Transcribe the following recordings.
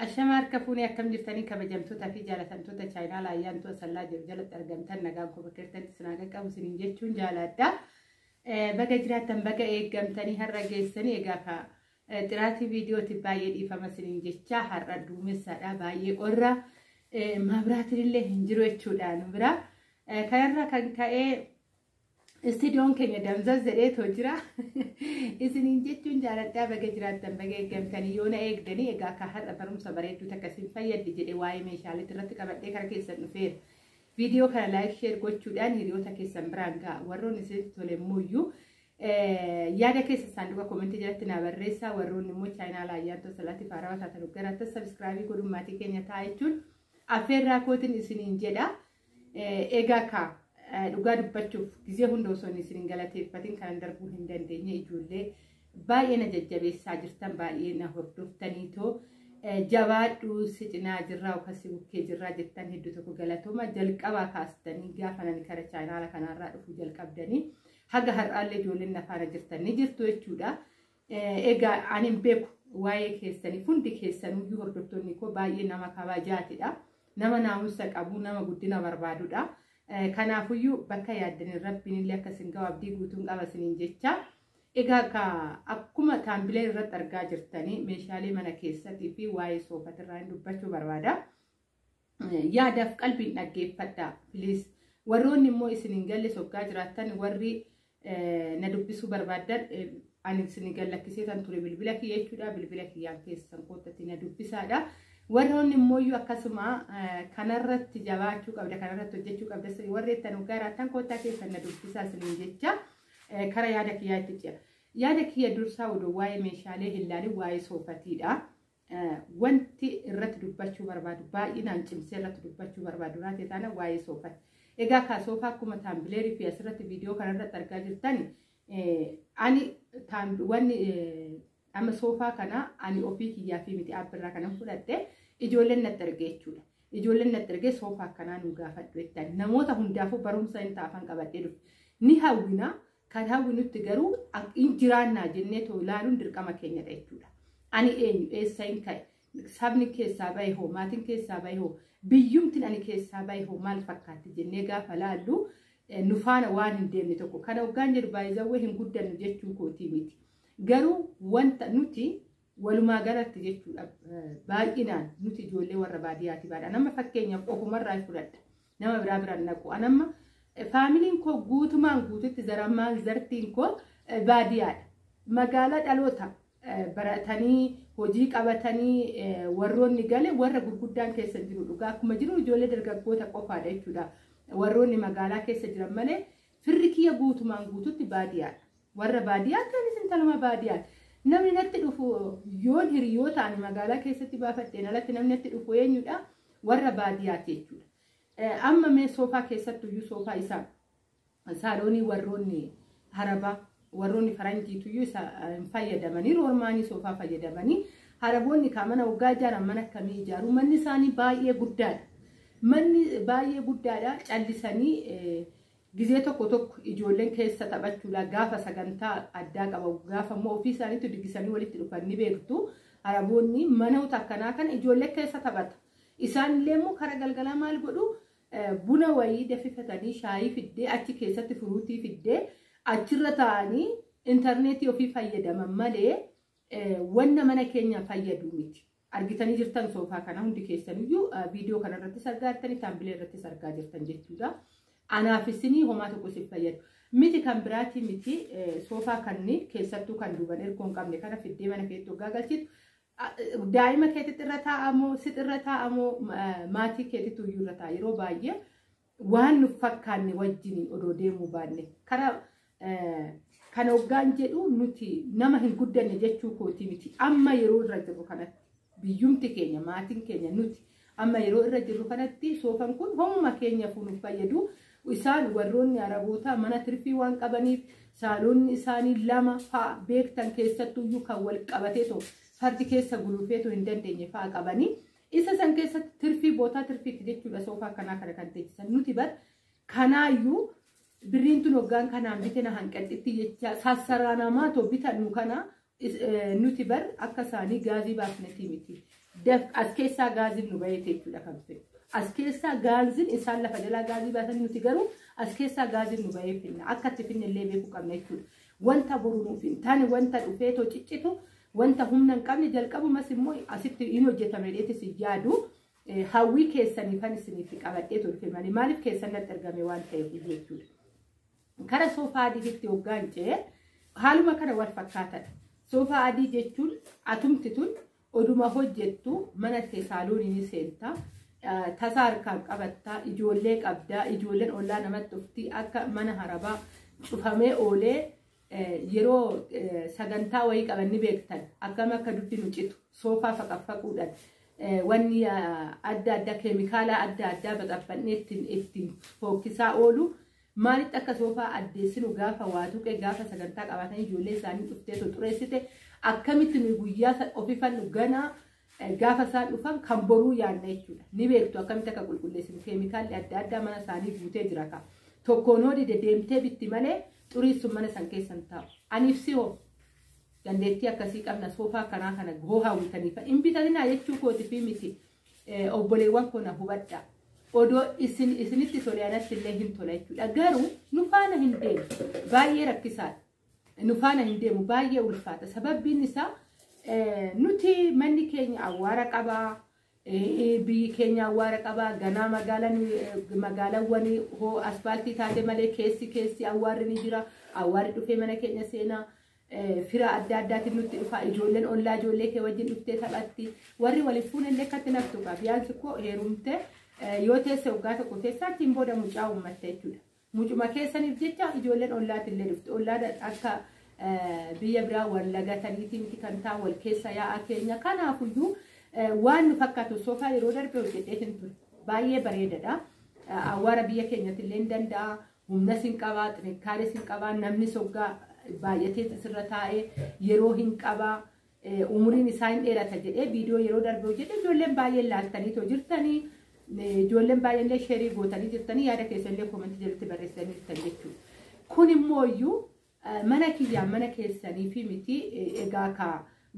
Ashama harka fuunee akkam jirtanii kabajamtootaa fi jaalatamtoota chaayinaa Ayyaantuu Asallaa jiru jalatti argamtan nagaan koo bakka jirtanitti isin haa qaqqabu isiniin jechuun jaaladha. Baga jiraattan baga eeggamtanii har'a geessanii egaa ka xiraatii viidiyooti baay'ee dhiifama isiniin jecha har'a duumessaadha baay'ee qorra maabiraatiin illee hin jiru jechuudha nu bira. Kanarraa kan ka'ee istiidiyoon keenya damzaz jedheetoo jira. Isiniin jechuun jaaladhaa baga jiraattan baga eeggamtanii yoo na eegdanii egaa akka har'a barumsa bareedduu takka isin fayyaddi jedhee waa'ee meeshaalee irratti qabadhee kara keessan dhufeera. Viidiyoo kana like share gochuudhaan hiriyoota keessan biraan ga'a. Warroonni isinitti tole immoo yaada keessa saanduqa koomentii jalatti naa barreessaa. Warroonni immoo chaayinaa Ayyaantuu Asallaatti faarawaa taatan garaatti subscribe godhuun maatii keenya ta'a jechuun affeerraa kootiin isiniin jedha. Egaa kaa dhugaa dubbachuuf gizee hunda osoo isin hin galateeffatin kan darbuu hin dandeenye ijoollee baay'ee na jajjabeessaa jirtan baay'ee na hordoftaniitoo jabaadhu si cinaa jirraa yookaan si bukkee jirraa jettan hedduu tokko galatooma jalqabaa kaastanii gaafa nani kara chaayinaala kanaarraa dhufuu jalqabdanii haga har'aallee ijoolleen na faana jirtan ni jirtu jechuudha. Egaa ani hin beeku waa'ee keessanii hundi keessanuyyuu hordoftoonni koo baay'ee nama kabajaatidha. Nama naamusa qabu nama guddina barbaadudha. Kanaafuyyuu bakka yaaddanii rabbiin illee akka isin gahu abdii guutuun qaba isiniin jecha. Egaa akkuma thumbnail irratti argaa jirtanii meeshaalee mana keessattii fi waa'ee soofatirraa hin dubbachuu barbaada. Yaadaaf qalbiin dhaggeeffadha please. Warroonni immoo isin hin galle soggaa jiraattan warri na dubbisuu barbaaddan ani isin gallakkisee tan ture bilbila kiyya jechuudha. Bilbila kiyyaan keessan koottatti na dubbisaadha. Warroonni immoo akkasuma kanarratti jabaachuu qabda kanarratti hojjechuu qabda warri ittan garaattan koottaa keessan na dubbisaa isiniin jecha kara yaada kiyyaa itti ce'a. Yaada kiyya dursaa oduu waa'ee meeshaalee hin ilaalin waa'ee soofatiidha. Wanti irratti dubbachuu barbaadu baay'inaan cimsee irratti dubbachuu barbaadu raate taana waa'ee soofati. Egaa kaa soofaa akkuma thumbnail fi asirratti viidiyoo kanarratti argaa jirtan ani wanni amma soofaa kana ani ofii kiyyaa fi miti abbirraa kanan fudhadhe ijoolleen natti erge jechuudha. Ijoolleen natti ergee soofaa akkanaa nu gaafadhu jettan namoota hundaafuu barumsa hin taafan qabadhee dhufe. Ni hawwina kan hawwinutti garuu hin jiraannaa jennee too ilaaluun dirqama keenyadha jechuudha. Ani eenyu eessa hin ka'e sabni keessaa bahe hoo maatiin keessaa bahe hoo biyyumtiin ani keessaa bahe hoo maal fakkaatti jennee gaafa laallu nu faana waan hin deemne tokko kana hoggaan jedhu baay'izawwee hin guddannu jechuu kootii miti. Garuu wanta nuti walumaa galatti jechuudha baay'inaan nuti ijoollee warra baadiyyaati baadha. Nama fakkeenyaaf ofumarraa fudhadha. Nama biraa biraan naqu. Anamma faamiliin koo guutumaan guututti zaramaan zartiin koo baadiyyaadha. Magaalaa dhaloota baratanii hojii qabatanii warroonni gale warra gurguddaan keessa jiru dhugaa akkuma jiru ijoollee dargaggoota qofaadha jechuudha. Warroonni magaalaa keessa jiran malee firri kiyya guutumaan guututti baadiyyaadha. Warra baadiyyaa ta'anis intaluma baadiyyaadha. Namni natti dhufu yoon hiriyoota ani magaalaa keessatti baafadheen alatti namni natti dhufu eenyudha? Warra baadiyyaati jechuudha. Amma mee soofaa keessattuyyuu soofaa isaa saaloonii warroonni harabaa warroonni faranjiituyyuu isa fayyadamanii roormaanii soofaa fayyadamanii haraboonni kaa mana waggaa ijaaran mana akkamii ijaaru manni isaanii baay'ee guddaadha. Manni baay'ee guddaadha callisanii gizee tokko tokko ijoolleen keessa taphachuudha gaafa sagantaa addaa qabu gaafa immoo ofii isaaniitti diggisanii walitti dhufan ni beektu haraboonni manoota akkanaa kana ijoollee keessa taphata. Isaan illee immoo karaa galgalaa maal godhu buna wayii danfifatanii shaayii fiddee achi keessatti furuutii fiddee achirra taa'anii intarneetii ofii fayyadaman malee wanna mana keenya fayyadu miti. Argitanii jirtan soofaa kana hundi keessaniyyuu viidiyoo kanarrattis argaa jirtanii thumbnail irrattis argaa jirtan jechuudha. Anaaf isinii homaa tokko isin fayyadu. Miti kan biraatii miti soofaa kanni keessattuu kan duuban ergoo hin qabne kana fiddee mana keetti hoggaa galchitu daa'ima keetitti irra taa'amoo sit irra taa'amoo maatii keetitti iyyuu irra taa'a yeroo baay'ee waan nu fakkaanne wajjiniin odoo deemuu baanne karaa kan hoggaan jedhu nuti nama hin guddanne jechuu kootii miti amma yeroo irra jirru kanatti biyyumti keenya maatiin keenya nuti amma yeroo irra jirru kanatti soofan kun homuma keenyaaf nu fayyadu. Isaan warroonni arabootaa mana tirfii waan qabaniif saaloonni isaanii lama fa'a beektan keessattuyyuu kan wal qabatee fardi keessa gulufeetu hin dandeenye fa'a qabanii isa san keessatti tirfii bootaa tirfiitti jechuudha soofaa akkanaa kana kan teechisan nuti bar kanaayyuu birriin tun hoggaan kanaan bite na hanqadhitti jecha sassaraanamaa too bitannu kana nuti bar akka isaanii gaazii baafnetii miti. As keessaa gaaziin nu baheeti jechuudha kan fedhu. As keessaa gaaziin isaan lafa jalaa gaazii baasanii nuti garuu as keessaa gaaziin nu bahee finna. Akka itti finne illee beekuu qabna jechuudha. Wanta boru nuuf hin taane, wanta dhufeetoo ciccitu, wanta humna hin qabne jalqabumas immoo asitti hin hojjetame dheetis hin yaadu. Hawwii keessaniifan isiniif qabadhee dhufe malee maaliif keessan natti argame waan ta'eef jechuudha. Kara soofaa adiitti hoggaan ce'ee haaluma kana wal fakkaatadha. Soofaa adii jechuun atumti tun oduma hojjettu mana kee saaloonii ni seentaa. Tasaa harkaan qabattaa, ijoollee qabdaa, ijoolleen ollaa namatti dhufti akka mana harabaa cufamee oolee yeroo sagantaa wayii qaban ni beektan akkam akka dubbi nu citu soofaa faqaffaquudhaan wanni adda addaa keemikaala adda addaa baxaphannee ittiin fookkisaa oolu maalitti akka soofaa addeessinu gaafa waa tuqe gaafa sagantaa qabaatan ijoollee isaanii dhuftee xureessite akkamitti nuyi guyyaa ofifannu ganaa gaafa isaan dhufan kan boruu yaadna jechuudha. Ni beektu akkamitti akka qulqulleessinu keemikaalli adda addaa mana isaanii guutee jira ka. Tokkoon hoo dide deemtee bitti malee xuriin mana san keessa hin taa'u. Aniif si hoo dandeettii akkasii qabna soofaa kanaa kana hoo hawwitaniif hin bitatinaa jechuu kootii fi miti obboleewwan koo na hubadha. Odoo isinitti tole anatti illee hin tola jechuudha. Garuu nu faana hin deemu baay'ee rakkisaadha. Nu faana hin deemu baay'ee ulfaata. Sababbiin isaa nuti manni keenya awwaara qabaa, biyyi keenya awwaara qabaa, ganaa magaalaawwan hoo asfaaltii taate malee keessi awwaarri ni jira. Awwaarri dhufee mana keenya seenaa. Fira adda addaatiin nutti dhufa. Ijoolleen ollaa ijoollee kee wajjin dhuftee taphatti. Warri waliif fuunellee akkatti naftu qaba. Biyyaansi koo heerumte yoo teesse waggaa tokko keessa achiin booda mucaa uummatte jechuudha. Mucuma keessaniif jecha ijoolleen ollaatillee dhufte. Ollaa akka biyya biraa wal lagataniiti miti kan ta'an wal keessa yaa'aa keenya. Kanaafuyyuu waan nu fakkaatu soofaa yeroo darbe hojjedhee hin ture. Baay'ee bareedadha. Awwaara biyya keenyatti illee hin danda'a. Humnas hin qabaa, xinikkaaree hin qabaa, namni soggaa baay'atee asirra taa'ee yeroo hin qabaa. Umuriin isaa hin dheerata jedhee viidiyoo yeroo darbe hojjedhe ijoolleen baay'een laaltaniitoo jirtanii. Ijoolleen baay'een illee sheerii gootanii jirtanii yaada keessa illee koomentii jalatti barreessanii jirtan jechuudha. Kun immoo iyyuu mana kiyyaan mana keessanii fi miti egaa ka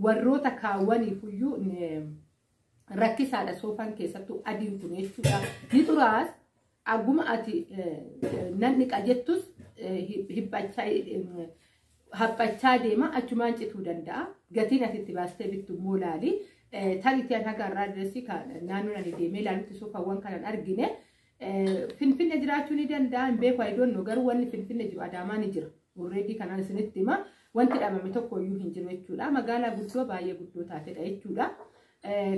warroota kaawwaniif iyyuu rakkisaadha soofaan keessattuu adiin kun jechuudha. Ni xuraas aguma ati nan dhiqa jettus haphachaa deema achumaan cituu danda'a. Gatiin ati itti baastee bittu immoo laali. Tariitiin haga irraa direessi naannoo ani deemee ilaalutti soofaawwan kanan argine. Finfinne jiraachuu ni danda'a hin beeku ayidoonno garuu wanni Finfinne jiru Adaamaa ni jira. Already kanaan isinitti hima wanti dhabame tokko iyyuu hin jiru jechuudha. Magaalaa guddoo baay'ee guddoo taatedha jechuudha.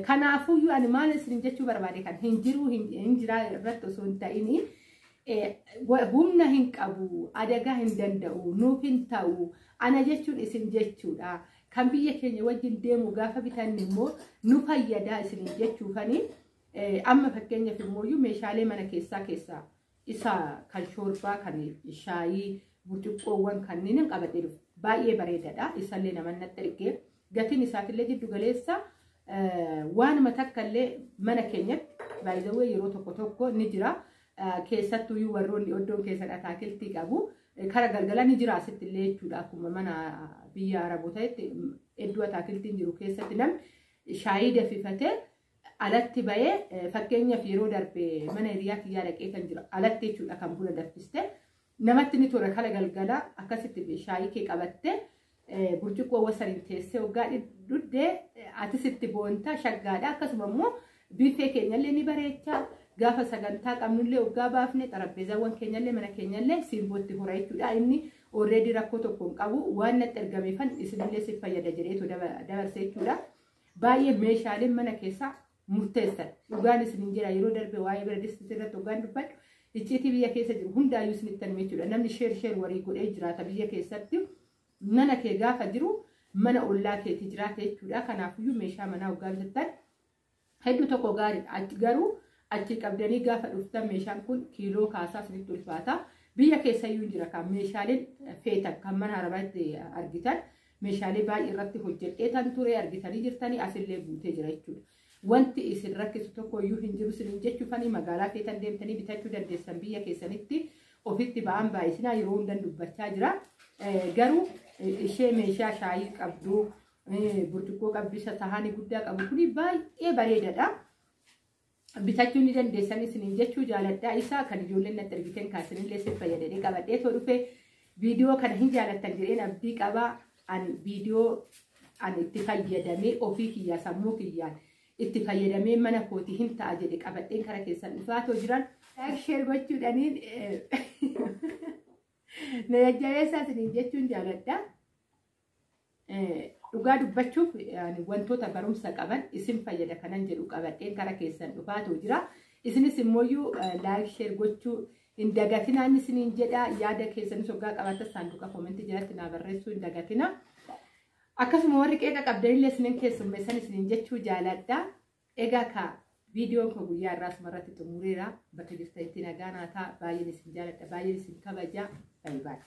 Kanaafuyyuu ani maal isin jechuu barbaade kan hin jiru hin jiraa irratti osoo hin ta'in humna hin qabu, adagaa hin danda'u, nuuf hin ta'u, ana jechuun isin jechuudha. Kan biyya keenya wajjin deemu gaafa bitanne immoo nu fayyadaa isin jechuufani. Amma fakkeenyaaf immoo meeshaalee mana keessaa keessaa isa kan shoorbaa, kan shaayii, burcuqqoowwan kanneen qabadhee dhufu baay'ee bareedaadha. Isallee nama natti ergee gatiin isaatillee jiddu galeessa waanuma takka illee mana keenyatti baay'ee yeroo tokko tokko ni jira. Keessattuyyuu warroonni iddoon keessan ataakiltii qabu kara galgala ni jira asitti illee jechuudha. Akkuma mana biyya Arabootaatti iddoo ataakiltiin jiru keessatti namni shaayii danfifatee alatti bahee fakkeenyaaf yeroo darbe mana hiriyaa kiyyaa dhaqee kan jiru alatti jechuudha kan buna danfiste namatti ni tola kara galgala akkasitti shaayii kee qabattee burcuqqoo wasaniin teessee waggaa dhuddee atis itti boontaa shaggaadha. Akkasuma immoo biifee keenyallee ni bareechaa. Gaafa sagantaa qabnullee waggaa baafne xarapheezaawwan keenyallee mana keenyallee simbootti hora jechuudha. Inni already rakkoo tokko hin qabu waan natti ergameefan isinillee si fayyada jedheetu dabarse jechuudha. Baay'ee meeshaaleen mana keessaa murteessan dhugaan isinin jira yeroo darbe waa'ee bira distii irratti dhugaan dubbadhu icciitii biyya keessa jiru hundaayyuu isinitti hime jechuudha. Namni sheer warii godhee jiraata biyya keessatti mana kee gaafa jiru mana ollaa keetii jiraata jechuudha. Kanaafiyyuu meeshaa manaa waggaa bitattan hedduu tokko gaariidha. Achi garuu achi qabdanii gaafa dhuftan meeshaan kun kiiloo kaasaa isinitti ulfaata. Biyya keessayyuu jira kan meeshaaleen feetan kan mana harabaatti argitan meeshaalee baay'ee irratti hojjedhee tan ture argitanii jirtanii asillee guutee jira jechuudha. Wanti isin rakkisu tokko iyyuu hin jiru isin jechuufanii magaalaa feetan deemtanii bitachuu dandeessan biyya keessanitti ofitti ba'an baay'isinaa yeroo hundan dubbachaa jira. Garuu ishee meeshaa shaayii qabdu Burcuqqoo qabdisa sahaanii guddaa qabu kuni baay'ee bareedaadha. Bitachuu ni dandeessan isiniin jechuu jaaladha. Isa kan ijoolleen natti ergiteen kaasinillee sin fayyadadhee qabadhee too dhufe. Viidiyoo kana hin jaalattan jedheen abdii qaba. Ani viidiyoo ani itti fayyadamee ofii kiyyaa sammuu kiyyaan itti fayyadamee mana kootii hin ta'a jedhe qabadheen kara keessan dhufaa too jiran. Like share gochuudhaniin na jajjabeessaa isiniin jechuun jaaladha. Dhugaa dubbachuuf wantoota barumsa qaban isin fayyada kanan jedhu qabadheen kara keessan dhufaatu jira. Isinis immooyyuu like share gochuu hin dagatinaa isiniin jedha. Yaada keessanis hoggaa qabaatan saanduqa koomentii jalatti naa barreessuu hin dagatina. Akkasuma warri qeeqa qabdanillee isinin keessummeessan isiniin jechuu jaaladha. Egaa ka viidiyoon koo guyyaa irraa asumarratti xumureera. Bakka jirtanitti nagaa naa ta'a. Baay'een isin jaaladha. Baay'een isin kabaja. Baay'ee baay'ee.